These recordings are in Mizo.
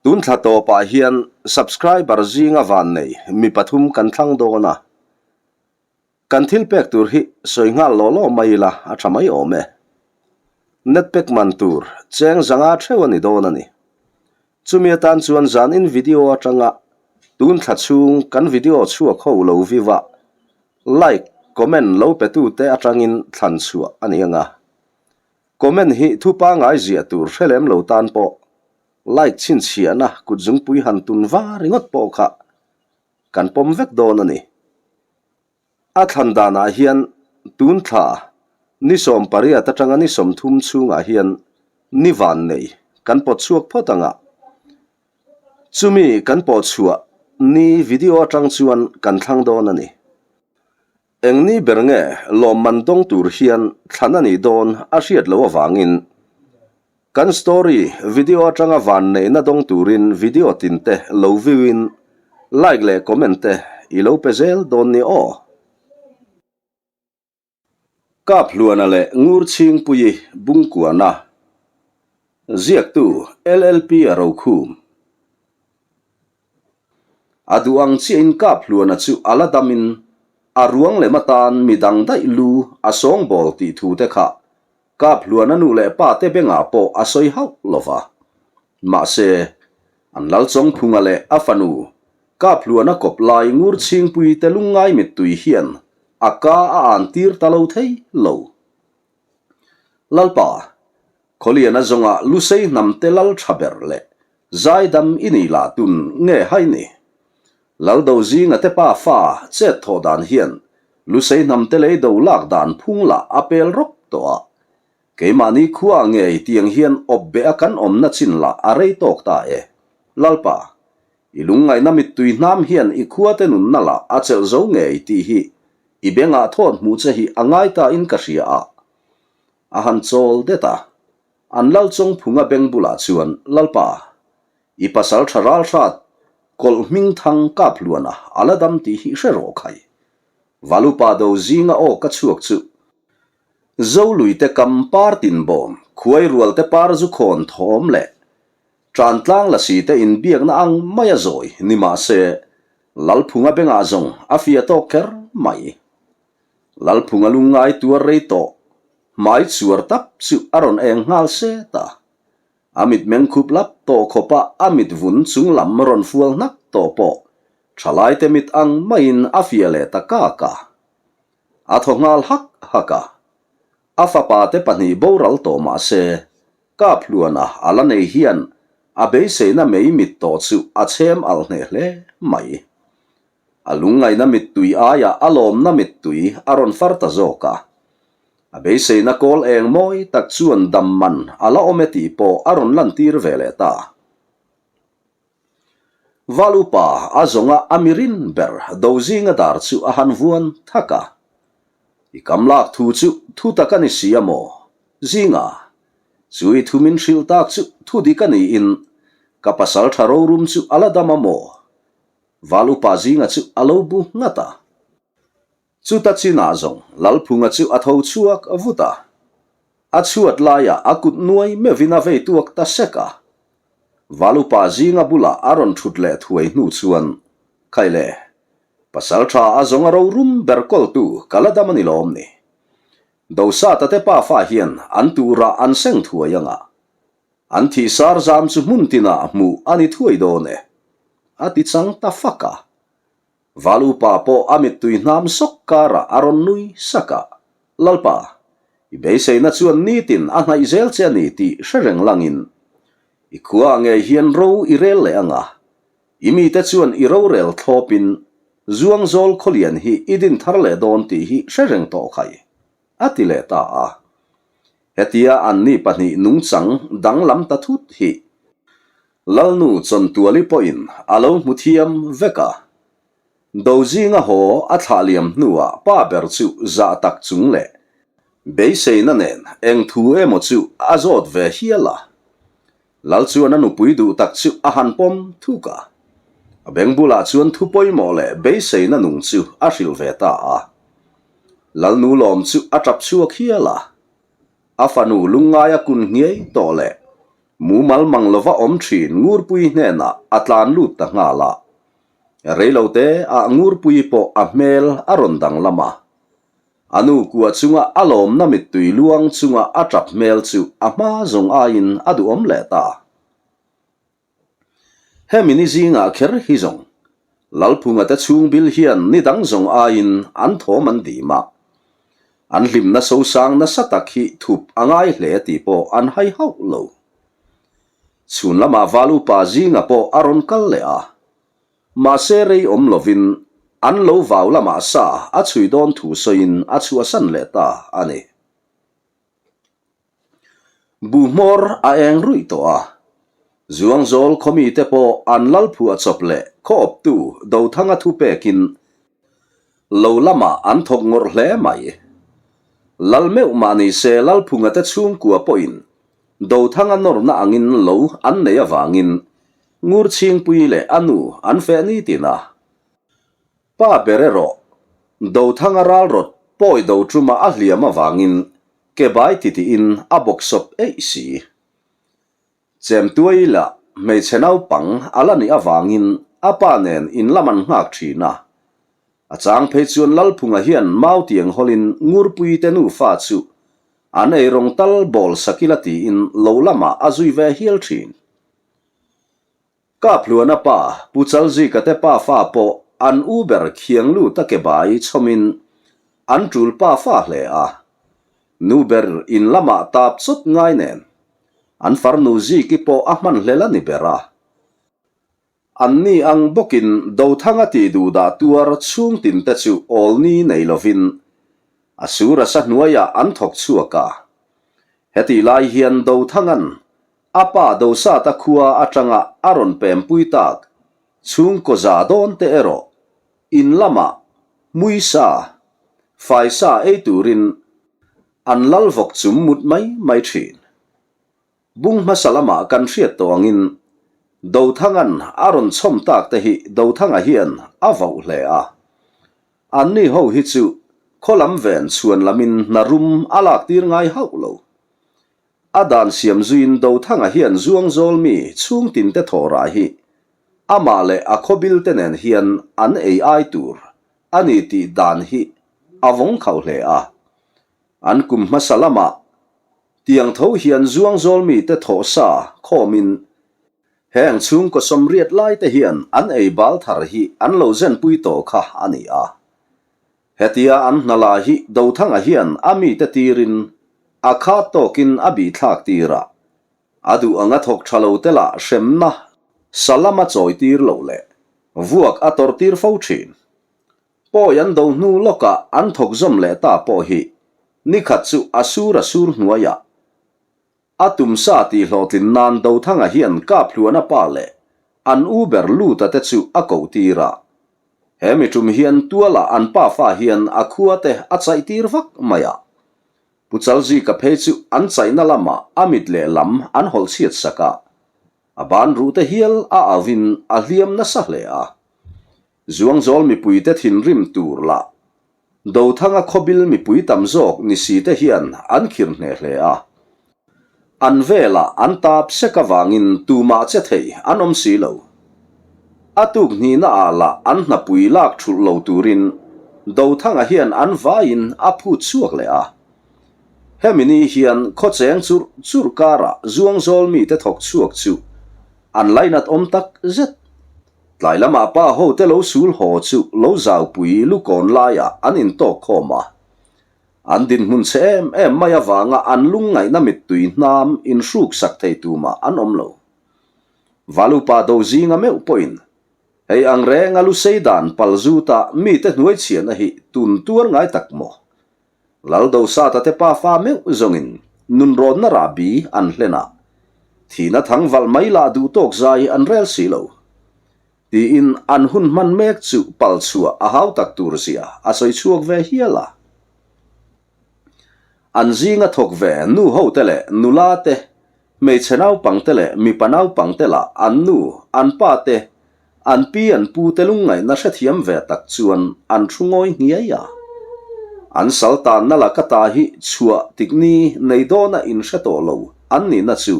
Tun thla tawpah hian subscriber zinga vannei mi pathum kan thlang dawn a. Kan thil pek tur hi sawi nghal law law mai ila a tha mai awm e. Net pack man tur cheng zanga theuh a ni dawn a ni. Chumi atan chuan zanin video atanga tun thla chhung kan video chhuak ho lo view a, like, comment lo pe tute atangin thlan chhuah a ni ang a. Comment hi thu pangai ziah tur hre lem lo tan pawh like chhinchhiahna kutzungpui han tun va ringawt pawh kha kan pawm vek dawn a ni. A thlan danah hian tun thla ni 18 atanga ni 30 chhungah hian ni van nei kan pawt chhuak phawt ang a. Chumi kan pawh chhuah ni video atang chuan kan thlang dawn a ni. Eng ni ber nge lawmman dawng tur hian thlan a nih dawn a hriat loh avangin kan story video atanga vanneihna dawng turin video tin te lo view in like leh comment te i lo pe zel dawn ni aw. Kaphluana leh Ngurchhingpuii Bungkuana ziaktu LLP a rokhum. A duh ang chiahin Kaphluana chu a la damin a ruang lem atan mi dang daih lu a sawngbawl tih thu te kha Kaphluana nu leh pa te bengah pawh a sawi hauh lo va. Mahse, an Lalchawngphunga leh a fanu Kaphluana kawp lai Ngurchhingpui te lungngai mittui hian a ka a an tir ta lo thei lo. Lalpa, Khawliana zawnga Lusei hnam te lal tha ber leh Zaidam i nih lah tun nge hai ni? Laldo zinga te pa fa chet thawh dan hian Lusei hnam te lei do lak dan phung lah a pel rawk tawh a. Keimahni khuaah ngei tiang hian awp beh a kan awmna chin lah a rei tawk ta e. Lalpa, i lungngaihna mittui hnam hian i khuate nunna lah a chelh zo ngei tih hi i bengah thawt hmuh che hi a ngai ta in ka hria a. A han chawl det a. An lal chawngphunga beng bulah chuan, Lalpa, i pasal tha ral hrat, kawlh hming thang kap hluana a la dam tih hi hre rawh khai. Valupa do zinga aw ka chhuak chu. Zoluite kam par tin bawm, khuai rualte par zu khawn thawm leh Ṭantlang lasi te inbiakna ang mai a zawi ni mah se, Lalphunga bengah zawng a fiah tawk kher mai. Lalphunga lungngai tuar rei tawh, hmai chuar tap chu a rawn eng nghal set a. A mitmeng khup lap tawh khawpa a mit vun chung lam rawn fual hnak tawh pawh ṭhalaite mit ang maiin a fiah leh ta kak a. A thaw nghal hak hak a. A fapa te pahnih boral tawh mah se, Kaphluana a la nei hian a beiseina mei mit tawh chu a chhem alh hneh hle mai. A lungngaihna mittui aiah a lawmna mittui a rawn far ta zawk a. A beiseina kawl eng mawi tak chuan dam man a la awm e tih pawh a rawn lantir ve leh ta. Val upa a zawnga a mirin ber Dozinga dar chu a han vuan thak a. I kam lak thu chu thu tak a ni si a maw? Zinga, chu i thu min hrilh tak chu thu dik a niin ka pasal tha rorum chu a la dam a maw? Val upa zinga chu a lo bu nghat a. Chuta chinah zawng Lalphunga chu a tho chhuak vut a. A chhuat laiah a kut nuai meuhin a vei tuak ta sek a. Val upa zinga bulah a rawn thut leh thuai hnu chuan, Khaile, pasal tha a zawng a rorum ber kawltu ka la dam a ni lawm ni. Dosata te pafa hian an turah an seng thuai anga An thih sar zam chu hmun tinah hmuh a ni thuai dawn e, a ti chang ta fak a. Val upa pawh a mittui hnam sawk karah a rawn nui sak a, Lalpa, i beiseina chuan nitin a hnaih zel che a ni tih hre reng langin i khuaah ngei hian ro i rel leh ang a, i mite chuan i rorel thlawpin Zuangzawl khawlian hi i din thar leh dawn tih hi hre reng tawh khai. A ti leh ta a. Hetia anni pahnih nungchang danglam ta thut hi Lalnu Chawntuali pawhin a lo hmu thiam vek a. Dozinga haw a thlah liam hnuah pa ber chu zah tak chung leh beiseina nen eng thu emaw chu a zawt ve hial a. Lal chuan a nupui duh tak chu a han pawm thuk a. A beng bulah chuan thu pawimawh leh beiseina nung chu a hrilh ve ta a. Lalnu lawm chu a tap chhuak hial a. A fanu lungngaia kun nghiai tawh leh. Mumal mang lova awm thin Ngurpuii hnenah a tlan lut ta nghal a. Reilote ah Ngurpuii pawh a hmel a rawn danglam a. A nu kua chunga a lawmna mittui luang chunga a tap hmel chu a hma zawng aiin a duhawm leh ta. Hemi ni zingah kher hi zawng, Lalphunga te chhung bil hian ni dang zawng aiin an thawm an dim a. An hlimna sosang nasa tak hi thup a ngai hle tih pawh an hai hauh lo. Chhun lamah val upa zinga pawh a rawn kal leh a. Mahse rei awm lovin an lo vau lamah sa a chhui dawn thu sawiin a chhuahsan leh ta a ni. Buhmawr a eng ruih tawh a, Zuangzawl khaw mite pawh an lal phuah chawp leh khaw awptu Dothanga thu pekin lo lamah an thawk ngawrh hle mai. Lal meuh mah ni se Lalphunga te chhungkua pawhin Dothanga nawrna angin lo an nei avangin Ngurchhingpui leh a nu an feh nitin a. Pa ber erawh, Dothanga ralrawt pawi do ṭuma a hliam avangin ke bai titiin a bawksawp eih si. Chemtuai lah hmeichhe naupang a la nih avangin a pa nen in lam an nghak ṭhin a. A chang phei chuan Lalphunga hian mau tiang hawlin Ngurpuii te nufa chu an eirawng tal bawl sakila tiin lo lamah a zui ve hial ṭhin. Kaphluana pa, Pu Chalzika te pa fa pawh an u ber khiang lut a ke bai chhawmin an tul pa fa hle a. Nu ber in lamah tap chawt ngai nen an farnu Ziki pawh a hman hlel a ni ber a. Anni ang bawkin Dothanga tih duhdah tuar chhungtin te chu awlni nei lovin a sur a sa hnuaiah an thawk chhuak a. Hetih lai hian Dothanga'n A pa Dosata khua atanga a rawn pempui tak chhungkaw za dawn te erawh in lamah hmuisa, faisa ei turin an lal vawk chum mut mai mai thin. Bung hmasa lamah kan hriat tawh angin Dothanga'n a rawn chhawm tak te hi Dothanga hian a vauh hle a. Anni ho hi chu khaw lam ven chhuan lamin hna rum a lak tir ngai hauh lo. A dan siam zuiin Dothanga hian Zuangzawl mi chhungtin te thawhrah hi amah leh a khawbil te nen hian an ei ai tur a ni tih dan hi a vawng khauh hle a. An kum hmasa lamah tiang tho hian Zuangzawl mi te thawh sa khawmin heng chhungkaw sawmriat lai te hian an ei bal thar hi an lo zenpui tawh kha a ni a. Hetia an hna la hi Dothanga hian a mite tirin a khat tawkin a bihthlak tir a, a duh anga thawk tha lo te lah hremna sa lama chawi tir loh leh vuak a tawrh tir fo thin. Pawi an do hnu lawkah an thawk zawm leh ta pawh hi nikhat chu a sur a sur hnuaiah A tumsa tih hlawhtlin nan Dothanga hian Kaphluana pa leh an u ber Luta te chu a koh tir a. He mi tum hian tualah an pafa hian a khua te a chaih tir vak mai a. Pu Chalzika phei chu an chaihna lamah a mit leh lam an hawlh chhiat sak a. A ban ruh te hial a au in a hliam nasa hle a. Zuangzawl mipuite thinrim tur lah Dothanga khawbil mipui tam zawk ni si te hian an khir hneh hle a. An velah an tap sek avangin tumah che thei an awm si lo. A tuk hnihna ah lah an hnapui lak thulh lo turin Dothanga hian an vaiin a phut chhuak leh a. Hemi ni hian khawcheng churh churh karah Zuangzawl mite thawk chhuak chu an lainat awm tak zet. Tlai lamah pa ho te lo sul haw chu lo zaupui lukawn laiah an intawk khawm a. An dinhmun chhe em em mai avanga an lungngaihna mittui hnam inhruk sak thei tumah an awm lo. Valupa do zinga meuh pawhin hei ang renga lusei dan pal zuta mite hnuaichhiahna hi tun tuar ngai tak maw? Laldosata te pafa meuh zawngin nunrawnna rahbi an hlen a, thihna thang valh mai lah duh tawk zai an rel si lo. Tiin an hun hman mek chu pal chhuah a hau tak tur zia a sawi chhuak ve hial a. An zinga thawk ve nu ho te leh nula te Hmeichhe naupangte leh mipa naupangte lah an nu, an pa te, an pi an pu te lungngaihna hrethiam ve tak chuan an thu ngawi nghiai a. An sal tanna laka ta hi chhuah tikni nei dawna inhre tawh lo an nihna chu.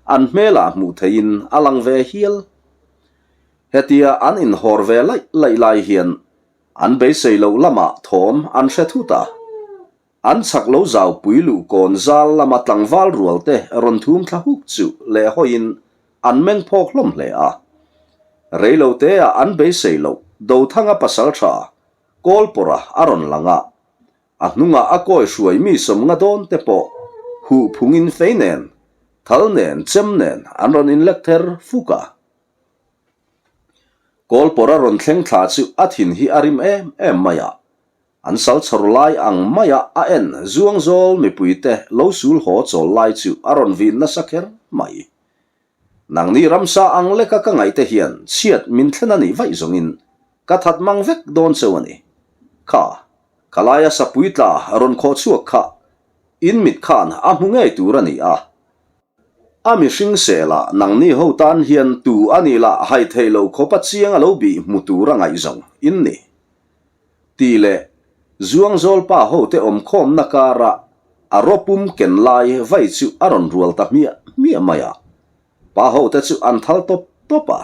an hmelah hmuh theihin a lang ve hial. Hetia an inhawr ve laih laih lai hian an beisei loh lamah thawm an hre thut a. An chak lo zaupui luh kawn zal lama tlangval rual te rawn thum thla huk chu leh hawiin an meng phawk hlawm hle a. Reilo teah an beisei loh Dothanga pasal tha Kawlpawra a rawn lang a, a hnungah a kawi hruai mi sawmnga dawn te pawh huh phungin fei nen, thal nen, chem nen an rawn inlek ther fuk a. Kawlpawra rawn thleng thla chu a thin hi a rim em em mai a, An sal chhawr lai ang maia a en Zuangzawl mipuite lo sul haw chawl lai chu a rawn vin nasa kher mai. Nangni ramsa ang leka ka ngaihte hian chhiat min thlen a nih vaih zawngin ka that mang vek dawn cheu a ni. Kha, ka laia sapui tla rawn khawh chhuak kha in mit khan a hmu ngei tur a ni a. A mihring sela nangni ho tan hian tu a nih lah hai theih loh khawpa chiang a lo bih hmu tur a ngaihzawng in ni. Tih leh Zuangzawl pa hote awmkhawmna kara a rawpum ken lai vai chu a rawn rual ta hmiah hmiah mai a. Pa hote chu an thal tawp tawp a.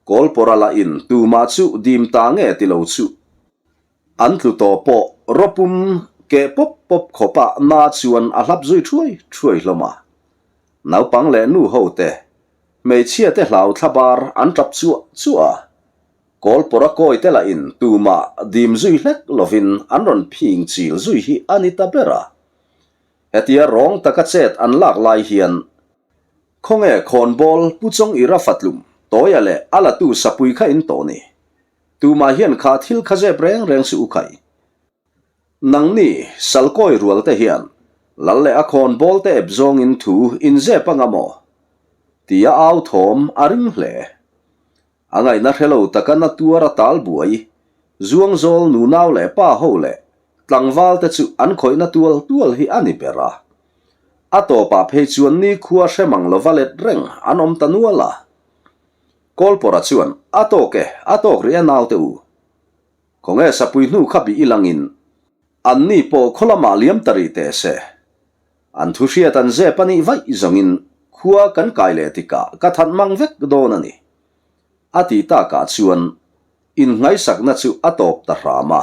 Kawlpawra lahin tumah chu dim ta nge ti lo chu an tlu tawh pawh rawpum keh pawp pawp khawpa na chuan a hlap zui thuai thuai hlawm a. Naupang leh nu hote, hmeichhia te hlau thlabar an tap chuah chuah a. Kawlpawra kawi te lahin tumah dim zui hlek lovin an rawn phing chil zui hi a ni ta ber a. Hetia rawng taka chet an lak lai hian khawnge khawnbawl Pu Chawng Ira Fatlum Tawia leh a latu Sapui kha in tawh ni. Tumah hian kha thil kha zep reng reng suh u khai. Nangni Salkawi rual te hian Lal leh a khawnbawl te ep zawngin thu in zep anga maw? Tia au thawm a ring hle. A ngaihna hre lo taka na tuar a tal buai, Zuangzawl nunau leh pa ho leh tlangval te chu an khawihna tual tual hi a ni ber a. A tawpah phei chuan nikhua hre mang lova let reng an awm ta nual a. Kawlpawra chuan, A tawk e, a tawk rih a naute u. Khawnge sapui hnu kha bih i langin anni pawh khaw lamah liam ta rih teh se. An thu hriat an zep a nih vaih zawngin khua kan kai leh tikah ka that mang vek dawn a ni. A ti takah chuan inngaisakna chu a tawp ta hram a.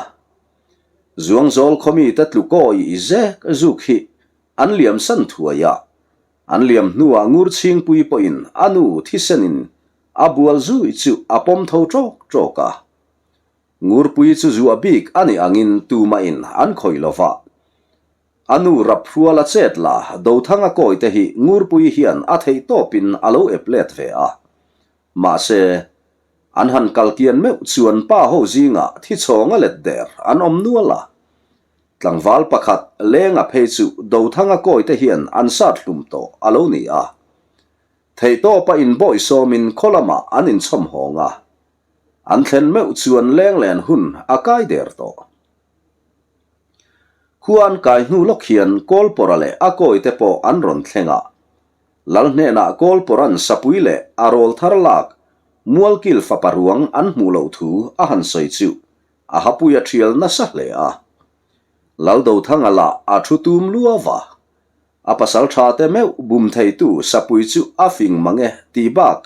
Zuangzawl khawmite tlukawi i zek zuk hi an liam san thuai a, an liam hnuah Ngurchhingpui pawhin a nu thisenin a bual zui chu a pawm tho ṭawk ṭawk a. Ngurpui chu zuah bik a nih angin tumahin an khawih lo va. A nu Raphruala chet la Dothanga kawi te hi Ngurpui hian a theih tawpin a lo ep let ve a. Mahse, an han kal kian meuh chuan pa ho zingah thichhawnga let der an awm nual a. Tlangval pakhat Lenga phei chu Dothanga kawi te hian an sat hlum tawh a lo ni a. Theihtawpa inbawihsawmin khaw lamah an inchhawm hawng a. An thlen meuh chuan lenglen hun a kai der tawh. Khua an kai hnu lawk hian Kawlpawra leh a kawite pawh an rawn thleng a. Lal hnenah Kawlpawra'n sapui leh a rawl thar lak Mualkil fapa ruang an hmuh loh thu a han sawi chu a hapui a thial nasa hle a. Laldothanga lah a thu tum luau a. A pasal tha te meuh bum theitu sapui chu a fing mang e tih bak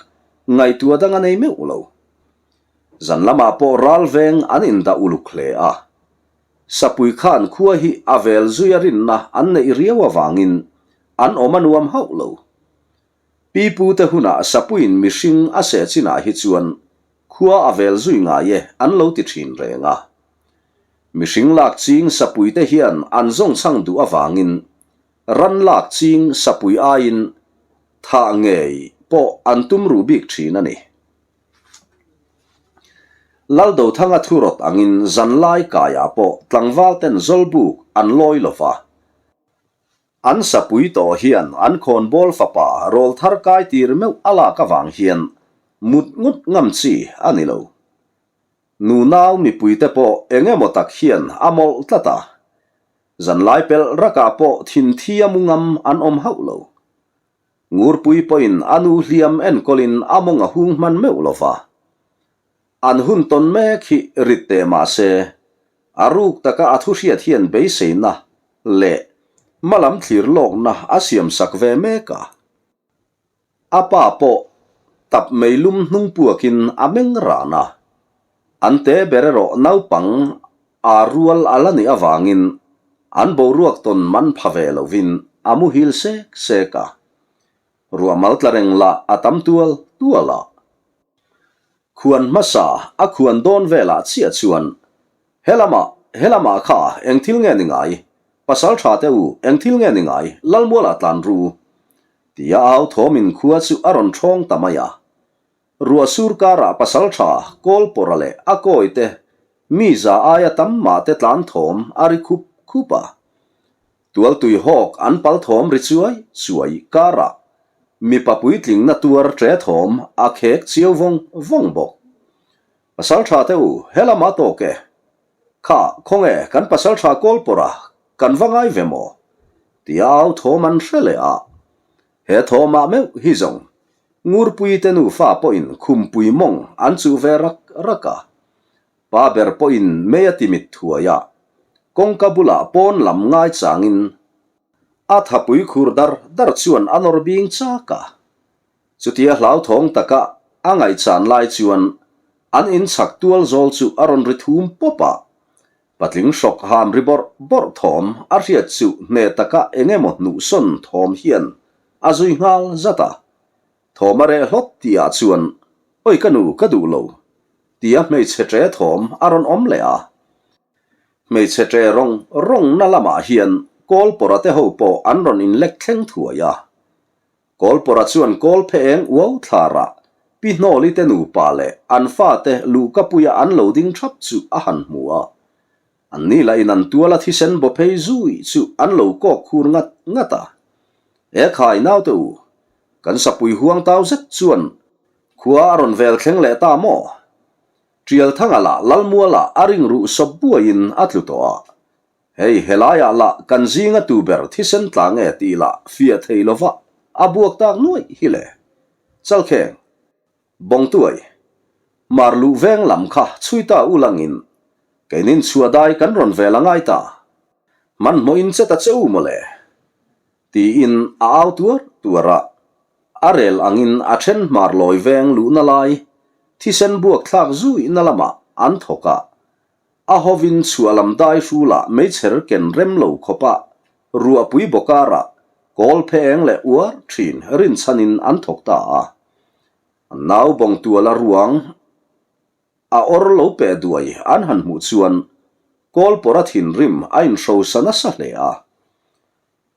ngaihtuah dang a nei meuh lo. Zan lamah pawh ral veng an indah uluk hle a. Sapui khan khua hi a vel zui a rinna an neih riau avangin an awm a nuam hauh lo. Pipute hunah Sapuiin mihring a seh chinah hi chuan khua a vel zui ngai e an lo ti thin reng a. Mihring lak ching Sapuite hian an zawngchhang duh avangin ran lak ching Sapui aiin thah ngei pawh an tum ruh bik thin a ni. Laldothanga thu rawt angin zanlai kaiah pawh tlangval ten Zawlbuk an lawi lo va. An sapui tawh hian an khawnbawl fapa rawlthar kai tir meuh a lak avang hian mut ngut ngam chi a ni lo. Nunau mipuite pawh eng emaw tak hian a mawlh tlat a. Zanlai pelh rakah pawh thinthi a mu ngam an awm hauh lo. Ngurpui pawhin a nu hliam enkawlin a mawng a hung hman meuh lo va. An hun tawn mek hi rit teh mah se, a ruk taka a thu hriat hian beiseina leh hmalam thlir lawkna a siamsak ve mek a. A pa pawh tap meilum hnung puakin a meng ran a. An te ber erawh naupang aa rual a la nih avangin an boruak tawn man pha ve lovin a muhil sek sek a. Ruah mal tla reng lah a tam tual tual a. Khuan hmasa a khuan dawn velah chiah chuan, Helamah, helamah kha eng thil nge ni ngai? Pasal tha teh u, eng thil nge ni ngai? Lalmualah tlan ru! Tia au thawmin khua chu a rawn ṭhawng ta mai a. Ruah sur karah pasal tha Kawlpawra leh a kawi te mi za aia tam mah te tlan thawm a ri khup khup a. Tualtui hawk an pal thawm ri chuai chuai karah mipa puitling na tuar ṭe thawm a khek chiau vawng vawng bawk. Pasal ṭha teh u, he lamah tawk e. Kha, khawnge kan pasal ṭha Kawlpawra kan va ngai ve maw? Tia au thawm an hre leh a. He thawmah meuh hi zawng Ngurpui te nufa pawhin khumpui mawng an chuh ve rak rak a. Pa ber pawhin mei a ti mit thuai a, kawngka bulah pawn lam ngai changin a thapui khur dar dar chuan a nawr bing chak a. Chutia hlauthawng taka a ngaihchan lai chuan an inchhak tual zawl chu a rawn ri thum pawp a, patling hrawk ham ri bawrh bawrh thawm a hriat chu hneh taka eng emaw hnuhsawn thawm hian a zui nghal zat a. Thawm a reh hlawt tihah chuan, Oi ka nu, ka duh lo, tia hmeichhe ṭe thawm a rawn awm leh a. Hmeichhe ṭe rawng rawngna lamah hian Kawlpawra te ho pawh an rawn inlek thleng thuai a. Kawlpawra chuan kawl phe eng uau thlarah Pi Hnawli te nupa leh an fate luhkapuia an lo ding ṭhap chu a han hmu a. An ni lahin an tuala thisen baw phei zui chu an lo kawk khur ngat ngat a. E khai naute u, kan sapui huang tau zet chuan khua a rawn vel thleng leh ta maw? Ṭialthanga lah Lalmuala a ring ruh sawp buaiin a tlu tawh a. Hei helaiah lah kan zinga tu ber thisen tla nge tih lah fiah thei lova a buak tak nuaih hi le. Chalkheng. Bawngtuai, Mar luh veng lam kha chhui ta u langin keinin chhuah dai kan rawn vel a ngai ta. Hmanhmawhin che ta che u mawle. Tiin a au tuar tuar a. A rel angin a then hmar lawi veng luhna lai thisen buak thlak zuihna lamah an thawk a. A hovin chhuah lam dai hrulah meichher ken rem lo khawpa ruahpui bawkarah kawl phe eng leh uar thin rinchhanin an thawk ta a. An nau bawngtuala ruang a awr lo peh duai an han hmuh chuan Kawlpawra thinrim a inhrosa nasa hle a.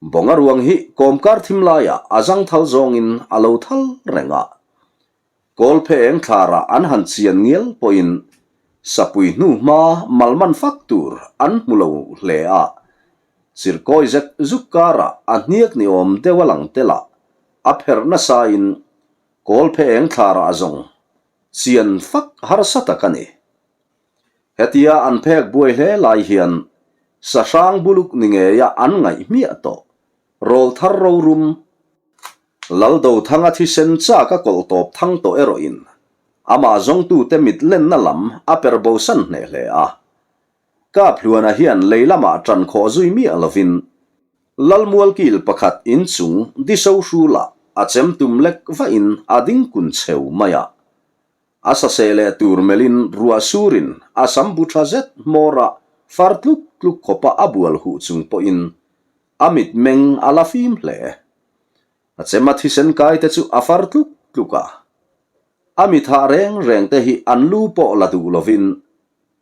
Bawnga ruang hi kawmkar thim laiah a zangthal zawngin a lo thal reng a. Kawlphe eng thlarah an han chian ngial pawhin sapui hnu hma malman fak tur an hmu lo hle a. Chirhkawi zek zuk karah a hniak ni awm deuh a lang tel a, a pherh nasain Kawlphe eng thlarah zawng chian fak harsa tak a ni. Hetia an phek buai hle lai hian sahrang buluk ni ngeia an ngaih hmiah tawh rawlthar rorum Laldothanga thisen chak a kawlh tawp thang tawh erawhin amah zawngtute mit lenna lam a per bosan hneh hle a. Kaphluana hian lei lamah ṭan khawh zui miah lovin Lalmualkil pakhat inchung diso hrulah a chem tum lek vahin a ding kun cheu mai a. A saseh leh tur melhin ruah surin a sam bu ṭha zet hmawra far tluk tluk khawpa a bual huh chung pawhin a mitmeng a la fim hle. A chema thisen kai te chu a far tluk tluk a. A mithah reng reng te hi an lu pawh la duh lovin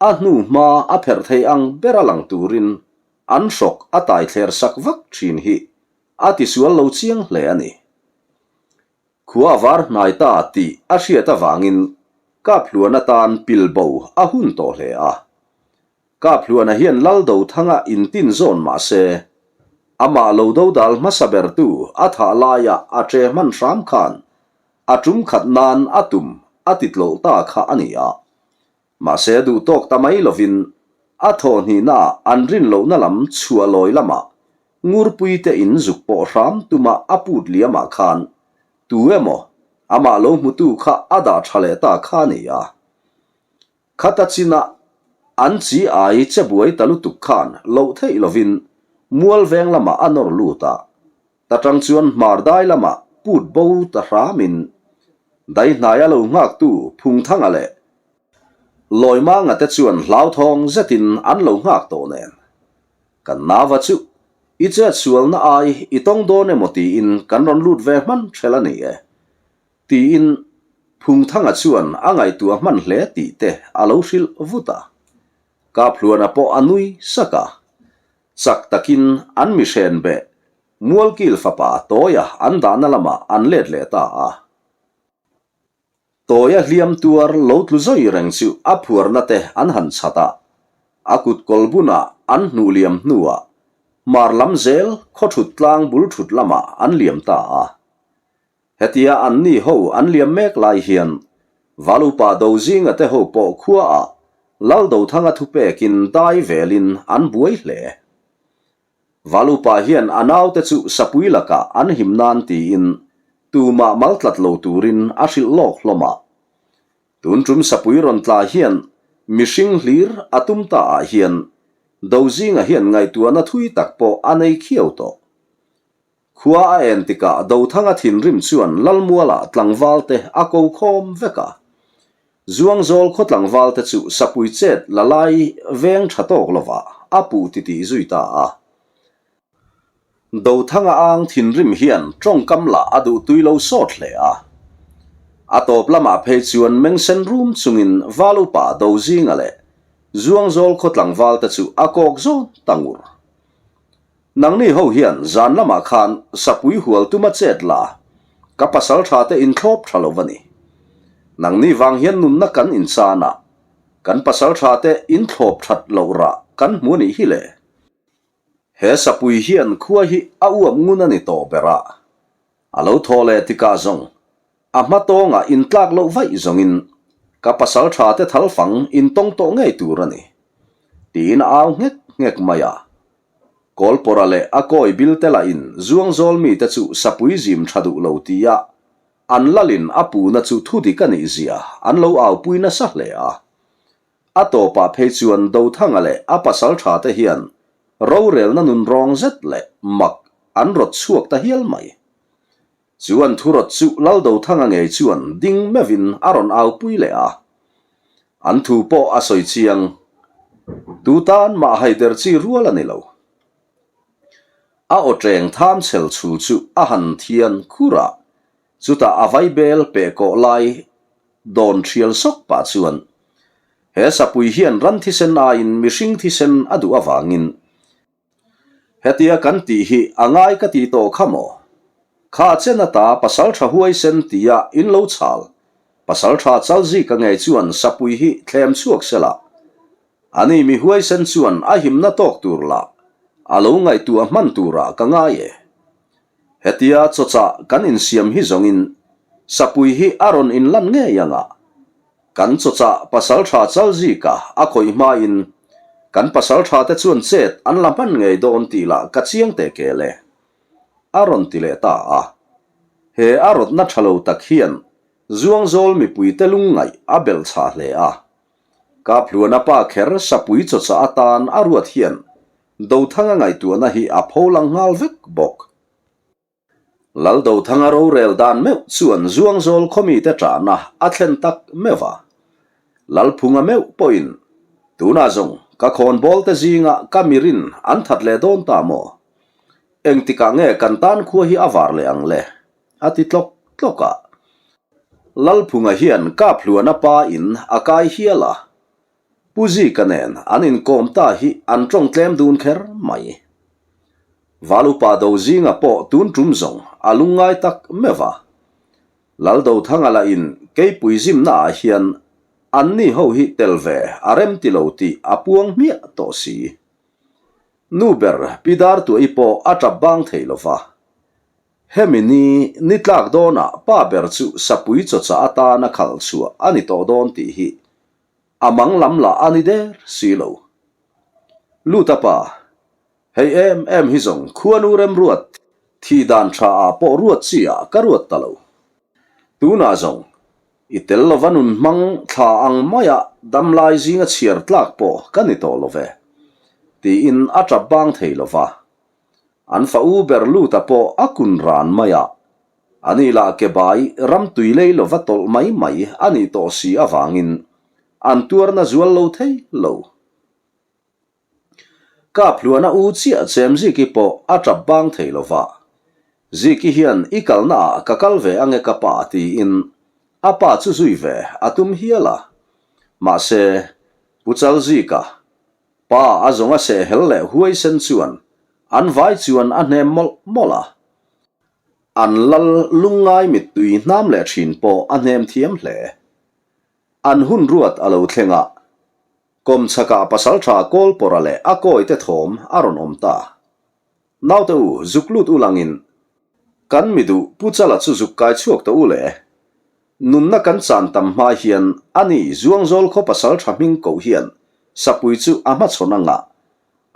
a hnu hma a pherh thei ang bera lang turin an hrawk a tai thler sak vak thin hi a tisual lo chiang hle a ni. Khua a var hnai ta tih a hriat avangin Kaphluan atan pilbo a hun tawh hle a. Kaphluana hian Laldothanga intin zawn mah se, amah lo dodal hmasa bertu a thah laia a che hman hram khan a tum khat nan a tum a ti tlawlh ta kha a ni a. Mahse duh tawk ta mai lovin a thawhhnihnaah an rin lohna lam chhuah lawi lamah Ngurpuite in zuk pawh hram tuma a put liamah khan tu emaw amah lo hmutu kha a dah tha leh ta kha a ni a. Khata chinah an chi ai che buai ta lutuk khan loh theih lovin mual veng lamah a nawr lut a, ta tang chuan hmar dai lamah. put bo ta hramin daihnaia lo nghaktu Phungthanga leh Lawimanga te chuan hlauthawng zetin an lo nghak tawh nen. Kan nava chu i chet sualna ai i tawng dawn emaw tiin kan rawn lut ve hman ṭhel a ni e. Tiin Phungthanga chuan a ngaihtuah hman hle tih te a lo hrilh vut a. Kaphluana pawh a nui sak a. Chak takin an mihren beh Mualkil fapa Tawia an dahna lamah an let leh ta a. Tawia hliam tuar lo tlu zawi reng chu a phuarna te an han chhat a, a kut kawl bunah an hnuh liam hnuah hmar lam zel khaw thut tlang bul thut lamah an liam ta a. Hetia anni ho an liam mek lai hian Valupa Dozinga te ho pawh khuaah Laldothanga thupekin dai velin an buai hle. Valupa hian a naute chu sapui lakah an him nan tiin tumah mal tlat lo turin a hrilh lawk hlawm a. Tun tum sapui rawn tla hian mihring hlir a tum ta ah hian Dozinga hian ngaihtuahna thui tak pawh a nei khiau tawh. Khua a en tikah Dothanga thinrim chuan Lalmualah tlangvalte a ko khawm vek a. Zuangzawl khaw tlangvalte chu sapui chet la lai veng tha tawk lovah a puh titih zui ta a. Dothanga ang thinrim hian tawngkam lah a duhtui lo sawt hle a. A tawp lamah phei chuan mengsen rum chungin Val upa Dozinga leh Zuangzawl khaw tlangvalte chu a kawk zawn ta ngur. Nangni ho hian zan lamah khan sapui hual tuma chet la, ka pasal tha te inthlawp tha lo va ni. Nangni vang hian nunna kan inchan a, kan pasal tha te inthlawp that loh rah kan hmu a nih hi le. He sapui hian khua hi a uap ngun a ni tawh ber a, A lo thaw leh tikah zawng, a hma tawngah intlak loh vaih zawngin ka pasal tha te thal fang intawng tawh ngei tur a ni, tiin a au nghek nghek mai a. Kawlpawra leh a kawi bil te lahin Zuangzawl mite chu sapui zim tha duh lo tia an lalin a puna chu thudik a nih zia an lo aupui nasa hle a. A tawpah phei chuan Dothanga leh a pasal tha te hian rorelna nun rawng zet leh mak an rawt chhuak ta hial mai. Chu an thu rawt chu Lal Dothanga ngei chuan ding meuhin a rawn aupui leh a. An thu pawh a sawi chiang. Tu tan mah haider chi rual a ni lo. A aw ṭeng tham chhel chhul chu a han thian khur a, chutah a vaibel peh kawh lai Dawn thial sawk pah chuan, He sapui hian ran thisen aiin mihring thisen a duh avangin hetia kan tih hi a ngai ka ti tawh kha maw? Kha chen ata pasaltha huaisen tia in lo chhal, pasaltha chalzika ngei chuan sapui hi thlem chhuak sela, ani mi huaisen chuan a himna tawk tur lah a lo ngaihtuah hman turah ka ngai e. Hetia chawchah kan insiam hi zawngin sapui hi a rawn inlan ngei ang a, kan chawchah pasaltha Chalzika a khawih hmain kan pasaltha te chuan chet an la hman ngei dawn tih lah ka chiang teh kel e, a rawn ti leh ta a. He a rawtna tha lo tak hian Zuangzawl mipuite lungngaih a belh chhah hle a. Kaphluana pa kher sapui chawchah atan a ruat hian Dothanga ngaihtuahna hi a pho lang nghal vek bawk. Lal Dothanga rorel dan meuh chuan Zuangzawl khawmite ṭahna a thlen tak meuh a. Lalphunga meuh pawhin, Tunah zawng ka khawnbawlte zinga ka mirin an that leh dawn ta maw? Engtikah nge kan tan khua hi a var leh ang le? a ti tlawk tlawk a. Lalphunga hian Kaphluana pa in a kai hial a. Pu Zika nen an inkawm ta hi an tawng tlem dun kher mai. Valupa Dozinga pawh tun tum zawng a lungngai tak meuh a. Laldothanga lah in keipui zimna ah hian anni ho hi tel ve a rem ti lo tih a puang hmiah tawh si. Nu ber Pi Dartuahi pawh a tap bang thei lo va. Hemi ni ni tlak dawnah pa ber chu sapui chawchah atana khalh chhuah a ni tawh dawn tih hi A mang lam lah a ni der si lo. Luta pa, hei em em hi zawng khuanu remruat thih dan tha ah pawh ruat chi ah ka ruat ta lo. Tunah zawng i tel lova nun hmang thla ang maia damlai zinga chhiar tlak pawh ka ni tawh lo ve, tiin a tap bang thei lo va. An fa u ber Luta pawh a kun ran mai a. Ani lah ke bai ramtui lei lova tawlh mai mai a nih tawh si avangin an tuarna zual lo thei lo. Kap hluana u chiah chem Ziki pawh a tap bang thei lo va. Ziki hian i kalna ah ka kal ve ange ka pa tiin a pa chu zui ve a tum hial a. Mahse, Pu Chalzika, pa a zawnga sehhel leh huaisen chuan an vai chuan a hnem mawlh mawlh a. An lal lungngai mittui hnam leh thin pawh a hnem thiam hle. An hun ruat a lo thleng a, Kawmchhakah pasaltha Kawlpawra leh a kawite thawm a rawn awm ta. Naute u, zuk lut u langin kan mi duh Pu Chala chu zuk kai chhuak tawh u le. Nunna kan chan tam hma hian ani Zuangzawl khaw pasaltha hming koh hian sapui chu a hmachhawn a ngah.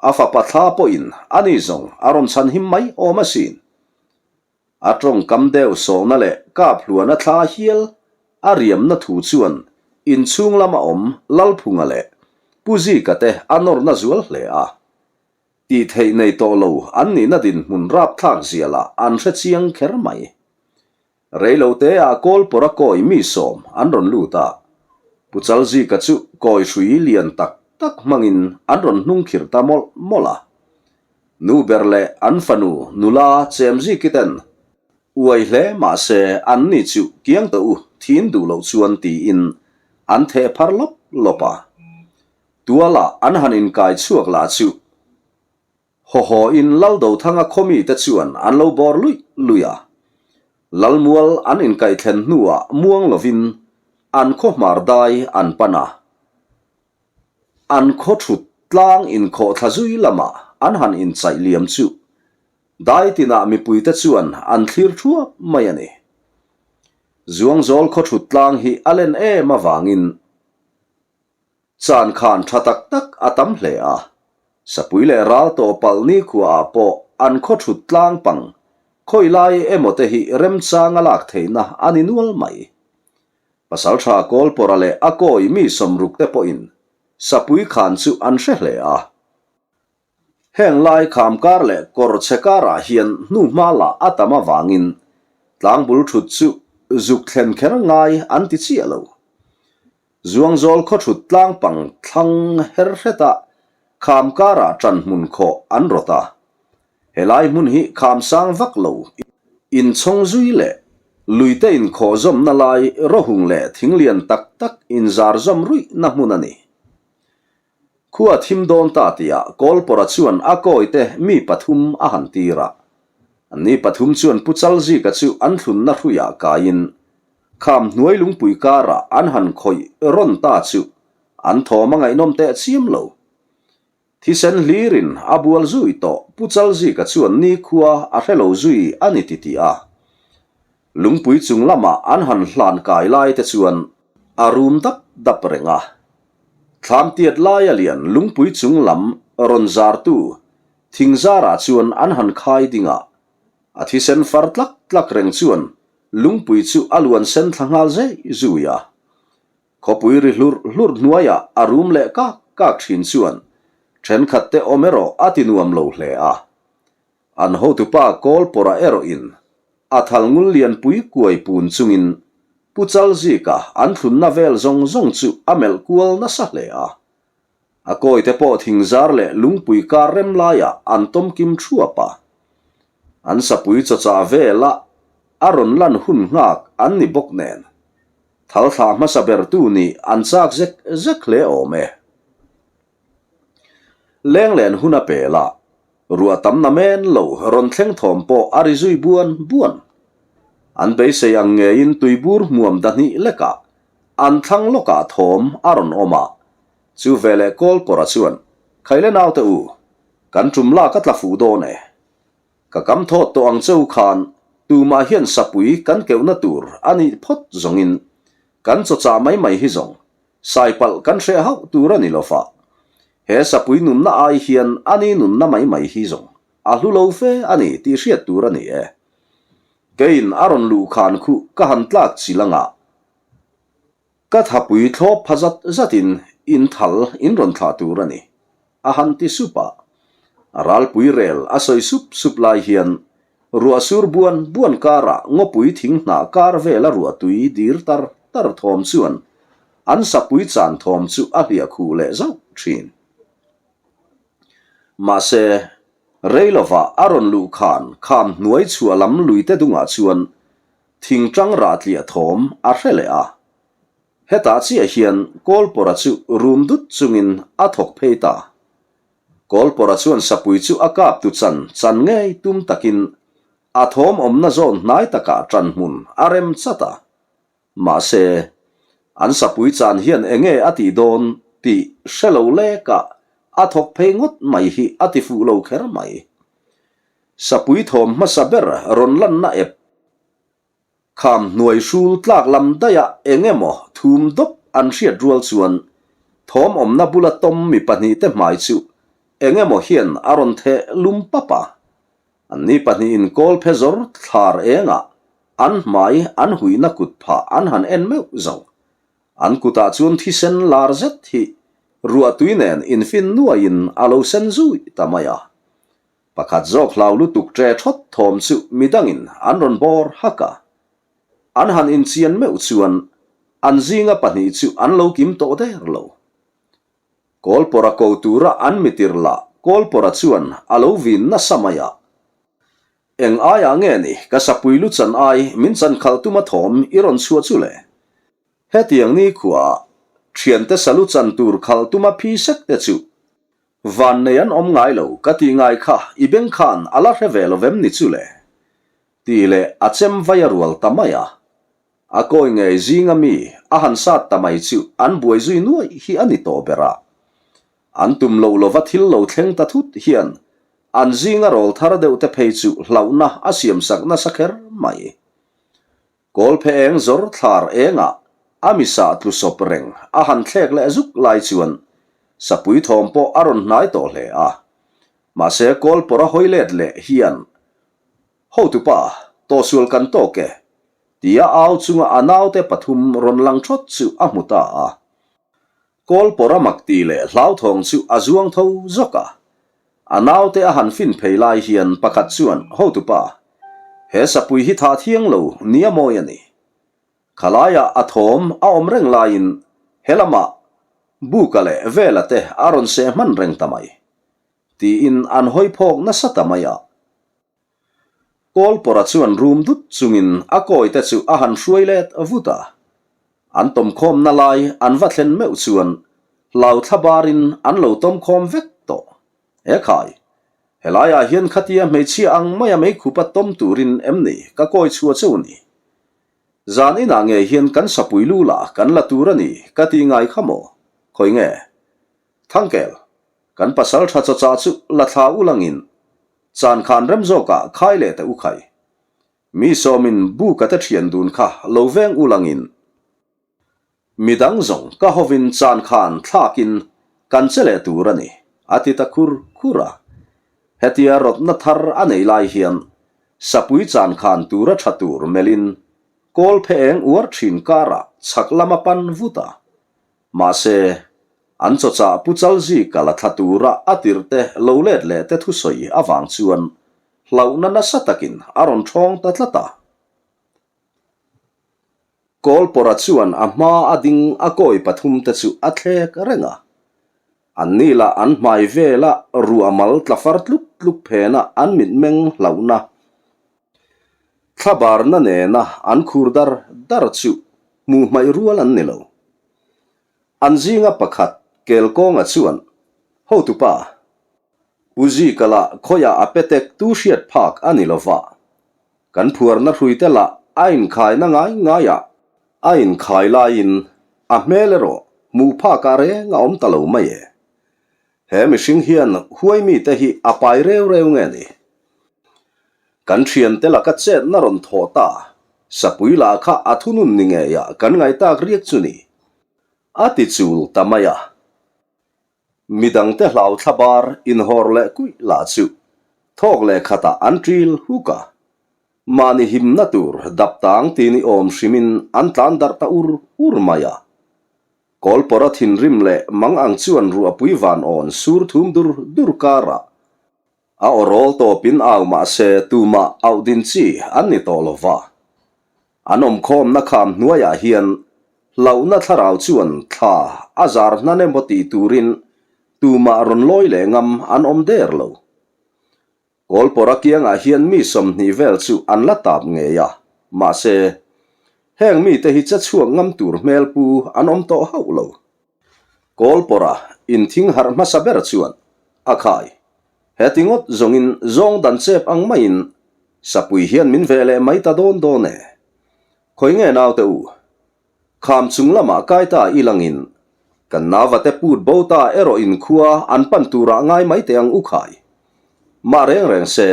A fapa thla pawhin ani zawng a rawn chhan him mai awm asin. A tawngkam deuh sawhna leh kap hluana thla hial a riamna thu chuan inchhung lama awm Lalphunga leh Pu Zika te a nawrna zual hle a. Tih theih nei tawh lo an nihna dinhmun rapthlak zia lah an hre chiang kher mai. Reilote ah Kawlpawra kawi mi sawm an rawn lut a, Pu Chalzika chu kawi hrui lian tak tak hmangin an rawn hnungkhirh ta mawlh mawlh a. Nu ber leh an fanu nula Chemziki ten uai hle mahse an ni chu kiang tawh u thin duh loh chuan tiin an theh phar lawp lawp a. Tualah an han inkai chhuak lah chu Hawhawin Laldothanga khawmite chuan an lo bawr luih luih a. Lalmual an inkaihthlen hnuah muang lovin an khaw hmar dai an pan a. An khaw thut tlang inkhawh thla zui lamah an han inchaih liam chu dai tinah mipuite chuan an thlir thuap mai a ni. Zuangzawl khaw thut tlang hi a len em avangin Chan khan tha tak tak a tam hle a, Sapui leh ral tawh palh nikhuaah pawh an khaw thut tlang pang khawi lai emaw te hi remchang a lak theihna a ni nual mai. Pasaltha Kawlpawra leh a kawi mi sawmruk te pawhin Sapui khan chu an hre hle a. Heng lai kham kar leh kawr chhe karah hian hnuhma lah a tam avangin tlangbul thut chu zuk thlen kher ngai an ti chiah lo. Zuangzawl khaw thut tlang pang thlang her hret a, kham karah ṭan hmun khawh an rawt a. Helai hmun hi kham sang vak lo inchhawng zui leh luite inkhawh zawmna lai rawhung leh thinglian tak tak inzar zawm ruihna hmun a ni. Khua thim dawn ta tihah Kawlpawra chuan a kawite mi pathum a han tir a. Anni pathum chuan Pu Chalzika chu an thlunna hruiah kaiin kham hnuai lungpui karah an han khawih rawn ta chu an thawm a ngaihnawm teh chiam lo. Thisen hlirin a bual zui tawh Pu Chalzika chuan nikhua a hre lo zui a ni ti tih a. Lungpui chung lamah an han hlan kai lai te chuan a rum dap dap reng a. Thlam tiat laia lian lungpui chung lam rawn zartu thing zarah chuan an han khai ding a, a thisen far tlak tlak reng chuan lungpui chu a luan sen thla nghal zei zui a. Khawpui ri hlurh hlurh hnuaiah a rum leh kak kak thin chuan thenkhat te awm erawh a ti nuam lo hle a. An hotupa Kawlpawra erawhin a thal ngul lianpui kuai pun chungin Pu Chalzika an thlunna vel zawng zawng chu a melh kual nasa hle a. A kawite pawh thingzar leh lungpui kar rem laiah an tawm kim thuap a. An sapui chawchah vela a rawn lan hun nghak an ni bawk nen, thal thlah hmasa bertu nih an chak zek zek hle awm e. Lenglen hun a pel a, ruah tam na men lo rawn thleng thawm pawh a ri zui buan buan. An beisei ang ngeiin tuibur hmuam dahnih lekah an thlang lawkah thawm a rawn awm a, chu veleh Kawlpawra chuan, Khaile naute u, kan tum lak a tla fuh dawn e. Ka kam thawt tawh ang che u khan tumah hian sapui kan keuhna tur a nih phawt zawngin kan chawchah mai mai hi zawng Saipalh kan hreh hauh tur a ni lo fa. He sapui nunna ai hian a ni nunna mai mai hi zawng a hlu lo fe a ni tih hriat tur a ni e. Keiin a rawn luh khan khuh ka han tlak chil anga ka thapui thlawp pha zat zatin in thal in rawn thlah tur a ni, a han ti sup a. A ralpui rel a sawi sup sup lai hian. Ruah sur buan buan karah ngawpui thing hnah kar vela ruah tui dir tar tar thawm chuan an sapui chan thawm chu a hliah khuh leh zauh thin. Mahse, rei lovah a rawn luh khan kham hnuai chhuah lam luite dungah chuan thing tang rah tliah thawm a hre leh a. Hetah chiah hian Kawlpawra chu rum dut chungin a thawk phei ta. Kawlpawra chuan sapui chu a kap tu chan chan ngei tum takin a thawm awmna zawn hnai takah ṭan hmun a rem chat a. Mahse, an sapui chan hian enge a tih dawn tih hre lo lekah a thawk phei ngawt mai hi a ti fuh lo kher mai. Sapui thawm hmasa ber rawn lanna ep Kham hnuai hrul tlak lam daihah eng emaw thum dawp an hriat rual chuan thawm awmna bula tawm mi pahnihte hmai chu eng emaw hian a rawn theh lum pap a. Anni pahnihin kawl phe zawr thlar engah an hmai an huihna kut phah an han en meuh zo. An kutah chuan thisen lar zet hi ruahtui nen infin nuaiin a lo sen zui ta mai a. Pakhat zawk hlau lutuk ṭe ṭhawt thawm chu midangin an rawn bawr hak a. An han inchian meuh chuan an zinga pahnih chu an lo kim tawh der lo. Kawlpawra ko tura an mitir lah Kawlpawra chuan a lo vin nasa mai a. Eng aiah nge ni ka sapui lu chan ai min chan khalh tuma thawm i rawn chhuah chu le? Hetiang ni khuaah ṭhiante salu chan tur khalh tuma phi sek te chu Van nei an awm ngai lo ka tih ngai kha i beng khan a la hre ve lo vem ni chu le? Tih leh a chem vai a rual ta mai a. A kawi ngei zinga mi a han sat ta mai chu an buai zui nuaih hi a ni tawh ber a. An tum loh lova thil lo thleng ta thut hian an zinga rawl thar deuh te phei chu hlauhna a siamsak nasa kher mai. Kawlphe eng zawr thlar engah a misa tlu sawp reng a han thlek leh zuk lai chuan sapui thawm pawh a rawn hnai tawh hle a. Mahse Kawlpawra hawi let leh hian, Hotupa, tawhsual kan tawk e, tia au chunga a naute pathum rawn lang thawt chu a hmu ta a. Kawlpawra mak ti leh hlauthawng chu a zuang tho zawk a. A naute a han fin phei lai hian pakhat chuan, Hotupa, he sapui hi tha thiang lo nia mawi a ni. Khalaiah a thawm a awm reng laiin he lamah Buka leh Vela te a rawn seh hman reng ta mai, tiin an hawi phawk nasa ta mai a. Kawlpawra chuan rum dut chungin a kawite chu a han hruai let vut a. An tawmkhawmna lai an va thlen meuh chuan hlau thla barin an lo tawmkhawm vek tawh. He khai, helaiah hian khatia hmeichhia ang maia meikhupa tawm turin em ni ka kawi chhuah cheu ni? Zan inah ngei hian kan sapui lu lah kan la tur a ni ka ti ngai kha maw? Khawi nge? Thangkel, kan pasal tha chawchah chu la thla ulangin Chan khan rem zawkah khai leh teh u khai. Mi sawmin buka te thian dun kha lo veng u langin. Midang zawng ka hovin chan khan thlakin kan che leh tur a ni, a ti ta khur khur a. Hetia rawtna thar a nei lai hian sapui chan khan tura tha tur melhin kawl phe eng uar thin karah chhak lam a pan vut a. Mahse, an chawchah Pu Chalzika la thla tura a tirhte lo let leh te thusawi avang chuan hlauhna nasa takin a rawn ṭhawng ta tlat a. Kawlpawra chuan a hma a ding a kawi pathumte chu a thlek reng a. Anni lah an hmai vela ruah mal tla far tluk tluk phena an mitmeng hlauhna thlabarna nena an khur dar dar chu hmuh hmaih rual an ni lo. An zinga pakhat Kelkawnga chuan, Hotupa, Pu Zika lah khawiah a petek tu hriat phak a ni lova, kan phuarna hruite lah a inkhaina ngai ngaiah a inkhai laiin a hmel erawh hmuh phakah reng a awm ta lo mai e. He mihring hian huai mite hi a pai reu reu nge ni? Kan thiante laka chetna rawn thawh ta, sapui lah kha a thunun ni ngeiah kan ngaitak riak chu ni. A ti chul ta mai a. Midangte hlau thla bar inhawr leh kuih lah chu thawk leh khatah an ṭil huk a. Mahni himna tur daptang ti ni awm hrimin an tlan darh ta ur ur mai a. Kawlpawra thinrim leh mang ang chuan ruahpui van awn sur thum dur dur karah. A aw rawl tawpin au mah se tumah auh din chi an ni tawh lo va. An awmkhawmna kham hnuaiah hian hlauhna thlarau chuan thla a zar hnan emaw tih turin tumah rawn lawi leh ngam an awm der lo. Kawlpawra kiangah hian mi 20 vel chu an la tap ngei a, mahse, heng mite hi che chhuak ngam tur hmel pu an awm tawh hauh lo. Kawlpawra inthing harh hmasa ber chuan a khai. Heti ngawt zawngin zawng dan chep ang maiin sapui hian min ve leh mai ta dawn dawn e. Khawi nge naute u? Kham chung lamah kai ta i langin kan nauvate put bo ta erawh in khua an pan turah ngai mai teh ang u khai. Mah reng reng se,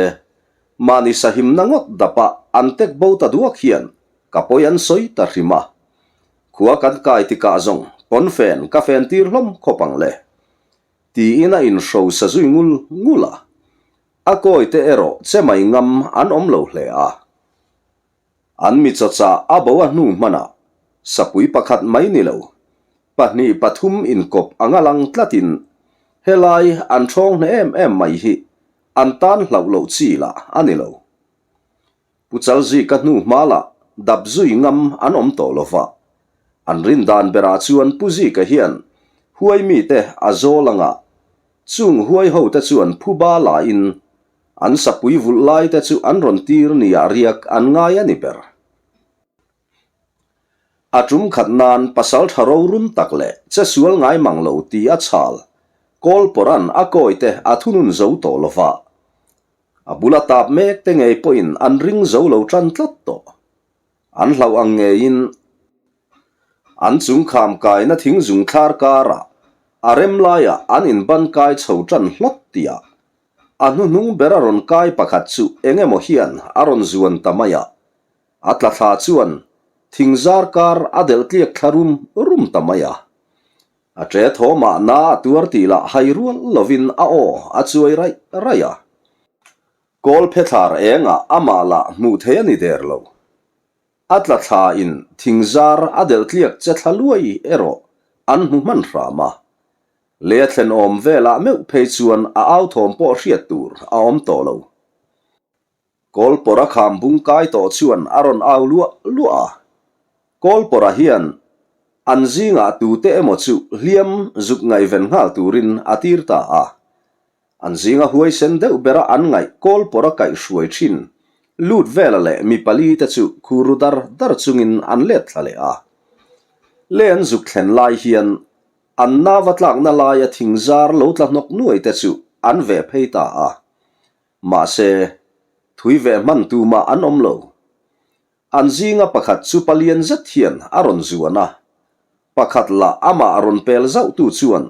mahni sahimna ngawt dapah an tek bo ta duak hian ka pawi an sawi ta hrim a. Khua kan kai tikah zawng pawnfen ka fen tir hlawm khawp ang le. Tiin a inhro sa zui ngul ngul a. A kawite erawh che mai ngam an awm lo hle a. An mi chawchah a bo a hnu hmanah sapui pakhat mai ni lo, pahnih pathum inkawp anga lang tlatin helai an ṭhawng hneh em em mai hi an tan hlauh loh chi lah a ni lo. Pu Chalzika hnu hma lah dap zui ngam an awm tawh lo va, an rin dan berah chuan Pu Zika hian huai mite a zawl anga chung huai hote chuan phuba lain An sapui vulh lai te chu an rawn tir nia riak an ngai a ni ber. A tum khat nan pasal tha rorum tak leh che sual ngai mang lo ti a chhal Kawlpawra'n a kawi te a thunun zo tawh lo va. A bula tap mek te ngei pawhin an ring zo lo tan tlat tawh. An hlauh ang ngeiin an chung kham kaina thing zung thlar karah a rem laiah an inban kai chho tan hlawt tihah a hnuhnung ber a rawn kai pakhat chu eng emaw hian a rawn zuan ta mai a, a tla thla chuan thing zar kar a delh tliak thla rum rum ta mai a. A ṭe thawmah na a tuar tih lah hai rual lovin a aw a chuai raih raih a. Kawl phethlar engah amah lah hmuh thei a ni der lo. A tla thla in thingzar a delh tliak che thla luai erawh an hmu hman hram a. Lei a thlen awm velah meuh phei chuan a au thawm pawh hriat tur a awm tawh lo. Kawlpawra kham bung kai tawh chuan a rawn au luah luah a. Kawlpawra hian an zingah tute emaw chu hliam zuk ngaihven nghal turin a tir ta a. An zinga huaisen deuh bera an ngaih Kawlpawra kaihhruai thin lut vela leh mi pali te chu khuru dar dar chungin an let thla leh a. Le an zuk thlen lai hian an nava tlakna laia thingzar lo tla hnawk nuai te chu an veh phei ta a. Mahse, thui veh hman tumah an awm lo. An zinga pakhat chu palian zet hian a rawn zuan a, pakhat lah amah rawn pel zauhtu chuan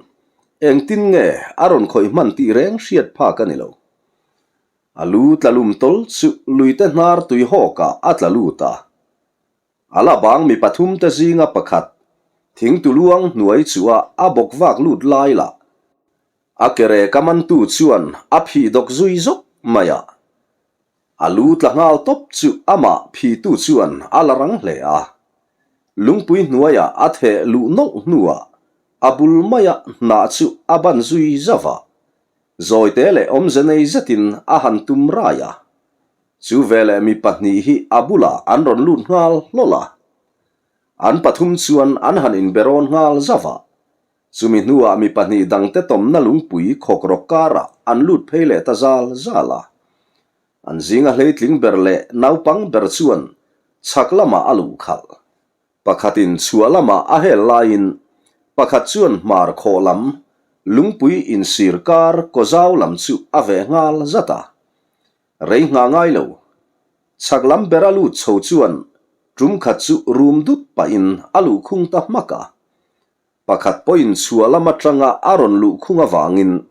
engtin nge a rawn khawih hman tih reng hriat phak a ni lo. A lu tla lum tawl chu luite hnar tui hawkah a tla lut a. A la bang mi pathumte zinga pakhat thingtuluang hnuai chuah a bawk vak lut lai lah a ke rek a mantu chuan a phih dawk zui zawk mai a. A lu tla nghal tawp chu amah phitu chuan a la rang hle a. Lungpui hnuaiah a theh luh nawlh hnuah a bul maia hnah chu a ban zui zauh a. Zawite leh awmze nei zetin a han tum rai a. Chu veleh mi pahnih hi a bulah an rawn lut nghal hlawl a. An pathum chuan an han inberawn nghal zauh a. Chumi hnuah mi pahnih dangte tawmna lungpui khawkrawk karah an lut phei leh ta zal zal a. An zinga hleitling ber leh naupang ber chuan chhak lamah a luh khalh. Pakhatin chhuah lamah a hel laiin pakhat chuan hmar khawh lam lungpui insir kar kawzau lam chu a veh nghal zat a. Rei nghah ngai lo. Chhak lam bera lut chho chuan tum khat chu rum dut pahin a luhkhung ta hmak a. Pakhat pawhin chhuah lam atanga a rawn luh khung avangin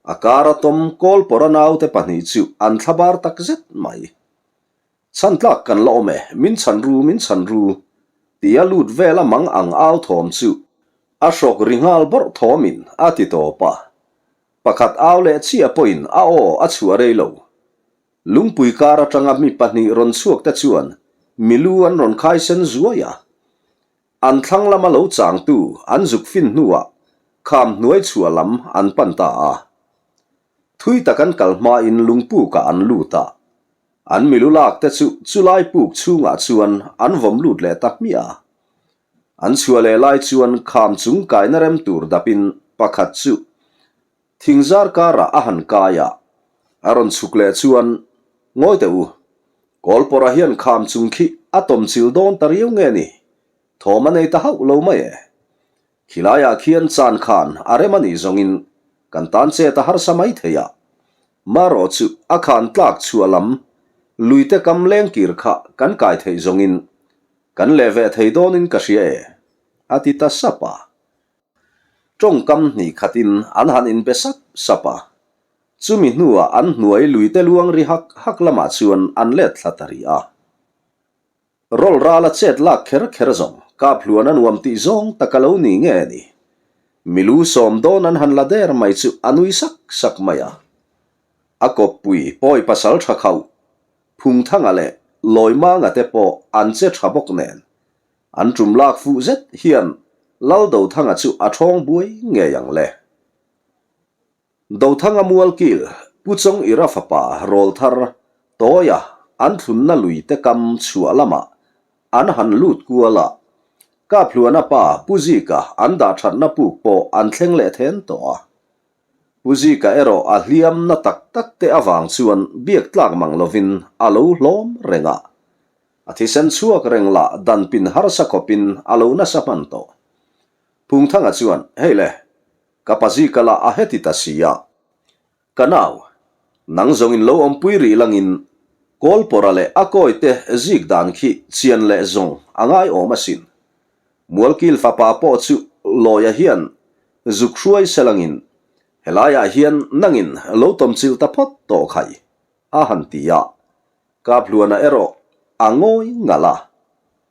a kar a tawm Kawlpawra naute pahnih chu an thlabar tak zet mai. Chhan tlak kan la awm e, min chhan ru, min chhan ru, tia lut vela mang ang au thawm chu a hrawk ri nghal bawrh thawmin a ti tawp a. Pakhat au leh chiah pawhin a aw a chhuah rei lo. Lungpui kar atanga mi pahnih rawn chhuak te chuan milu an rawn khai sen zuai a. An thlang lama lo changtu an zuk fin hnuah kham hnuai chhuah lam an pan ta a. Thui tak an kal hmain lungpukah an lut a, an milu lak te chu chulai puk chhungah chuan an vawm lut leh ta hmiah a. An chhuah leh lai chuan kham chung kaina rem tur dapin pakhat chu thingzar karah a han kai a, a rawn chhuk leh chuan, Ngawi teh u, Kawlpawrah hian kham chung khi a tawmchil dawn ta riau nge ni? Thawm a nei ta hauh lo mai e. Khilaiah khian chan khan a rem a nih zawngin kan tan chet a harsa mai thei a. Marawh chu a khan tlak chhuah lam luite kam lengkir kha kan kai theih zawngin kan leh ve thei dawnin ka hria e, a ti ta sap a. Tawngkam hnih khatin an han inbe sap sap a. Chumi hnuah an hnuai luite luang ri hak hak lamah chuan an let thla ta rih a. Rawl ral a chet lak kher kher zawng, kap hluan a nuam tih zawng tak a lo ni nge ni? Milu sawm dawn an han la der mai chu a nui sak sak mai a. A kawppui pawi pasal tha khauh, Phungthanga leh Lawimanga te pawh an che tha bawk nen, an tum lak fuh zet hian Laldothanga chu a thawng buai ngei ang le. Dothanga Mualkil, Pu Chawng Ira fapa Rawlthar, Tawia an thlunna lui te kam chhuah lamah an han lut kual a, Kaphluana pa Pu Zika an dah thatna puk pawh an thleng leh then tawh a. Pu Zika erawh a hliam na tak tak te avang chuan biak tlak mang lovin a lo hlawm reng a. A thisen chhuak reng lah dan pin harsa khawpin a lo nasa hman tawh. Phungthanga chuan, Hei le, Ka pazi ka la a heti ta si a. Ka nau, nang zawngin lo awmpui rih langin Kawlpawra leh a kawite zik dan khi chian leh zawng a ngaiawm asin. Mualkil fapa pawh chu Lawia hian zuk hruai se langin helaiah hian nangin lo tawmchilh ta phawt tawh khai a han ti a. Kaphluana erawh a ngawi ngalh a.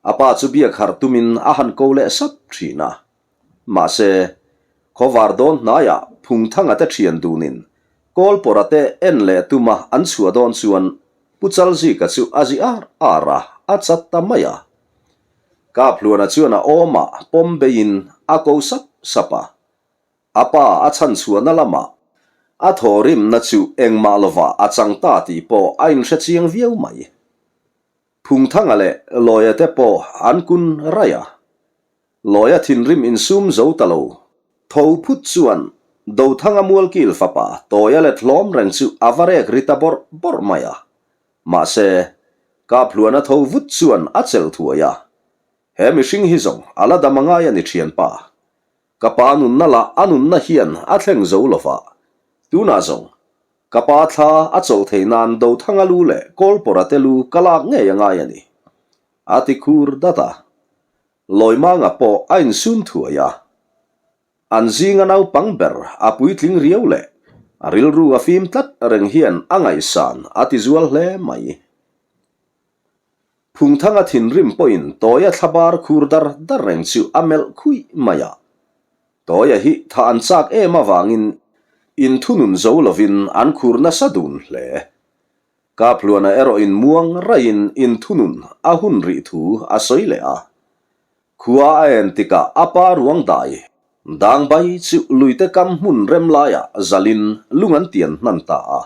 A pa chu biak harh tumin a han ko leh sap thin a. Mahse, khawvar dawn hnaiah Phungthanga te thian dunin Kawlpawra te en leh tuma an chhuah dawn chuan Pu Chalzika chu a zi ar ar a, a chat ta mai a. Kaphluana chuan a awmah pawm beiin a ko sap sap a. A pa a chhan chhuahna lamah a thawhrimna chu engmah lovah a chang ta tih pawh a inhre chiang viau mai. Phungthanga leh Lawia te pawh an kun raih a. Lawia thinrim insum zo ta lo. Tho phut chuan Dothanga Mualkil fapa Tawia let hlawm reng chu a va rek ri ta bawrh bawrh mai a. Mahse, Kaphluana tho vut chuan a chelh thuai a. He mihring hi zawng a la dam a ngai a ni thianpa. Ka pa nunna lah a nunna hian a thleng zo lo va. Tunah zawng, ka pa thla a chawlh thei nan Dothanga lu leh Kawlpawra te lu ka lak ngei a ngai a ni. A ti khur dat a. Lawimanga pawh a insum thuai a. An zinga naupang ber a puitling riau leh a rilru a fim tlat reng hian a ngaihsan a ti zual hle mai. Phungthanga thinrim pawhin Tawia thlabar khur dar dar reng chu a melh khuih mai a. Tawia hi tha an chak em avangin inthunun zo lovin an khur nasa dun hle. Kaphluana erawhin muang raiin inthunun a hun rih thu a sawi leh a. Khua a en tikah a pa ruang dai dangbai chu luite kam hmun rem laiah zalin lung an tian hnan ta a.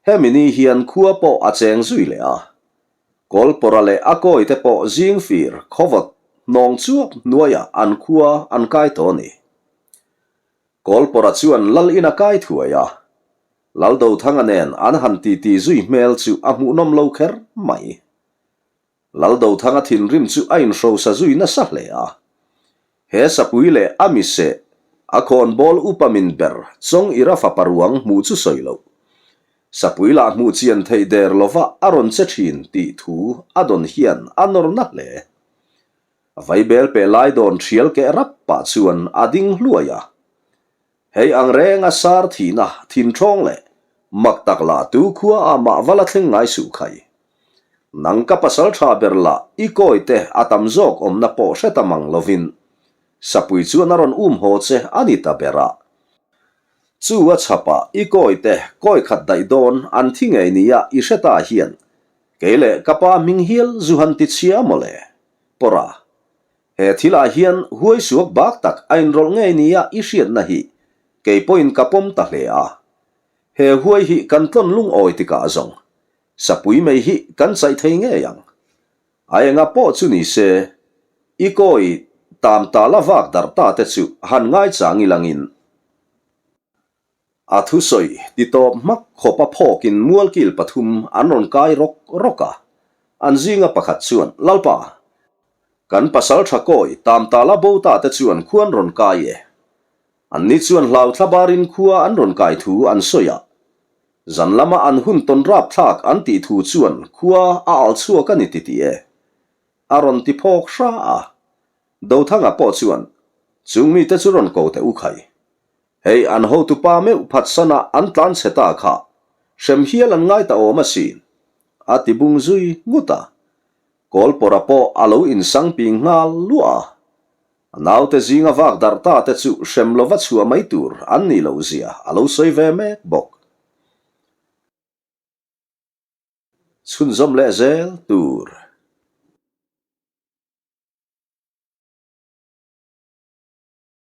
Hemi ni hian khua pawh a cheng zui leh a. Kawlpawra leh a kawite pawh zingfir khawvawt hnawng chuap hnuaiah an khua an kai tawh a ni. Kawlpawra chuan lal in a kai thuai a. Laldothanga nen an han titi zui hmel chu a hmuhnawm lo kher mai. Laldothanga thinrim chu a inhrosa zui nasa hle a. He sapui leh a miseh, a khawnbawl upa min ber Chawng Ira fapa ruang hmuh chu sawi loh. Sapui lah hmuh chian theih der lova a rawn che thin tih thu a dawn hian a nawr na hle. Vaibel peh lai dawn thial keh rap pah chuan a ding hluai a. Hei ang renga sar thihna thinthawng leh mak tak lah tu khua ah mah va la thleng ngai suh khai. Nang ka pasal tha ber lah i kawi te a tam zawk awmna pawh hre ta mang lovin sapui chuan a rawn um haw che a ni ta ber a. Chu a chhapah i kawi te kawi khat daih dawn an thi ngei nia i hre ta hian kei leh ka pa hming hial zu han ti chhia mawle. Pawra. He thilah hian huai suak bak tak a inrawlh ngei nia i hriatna hi kei pawhin ka pawm ta hle a. He huai hi kan tlawn lungawi tikah zawng, sapui mai hi kan chaih thei ngei ang. A enga pawh chu ni se, i kawi tam ta la vak darh ta te chu han ngaichang ilangin. A thusawi ti tawp hmak khawp a phawkin mualkil pathum an rawn kai rawk rawk a, an zinga pakhat chuan, Lalpa, kan pasal tha kawi tam ta la bo ta te chuan khuan rawn kai e. Anni chuan hlau thlabarin khua an rawn kai thu an sawi a, zan lama an hun tawn rapthlak an tih thu chuan khua a al chhuak a ni ti tih e. A rawn ti phawk hra a. Dothanga pawh chuan, Chung mite chu rawn ko teh u khai. Hei an hotupa meuh phatsanah an tlan chhe ta kha, hrem hial an ngai ta awm asin, a ti bung zui ngut a. Kawlpawrha pawh a lo insang ping nghal luah a. A naute zinga vak darh ta te chu hrem lova chhuah mai tur an nih loh zia a lo sawi ve mek bawk. Chhunzawm leh zel tur.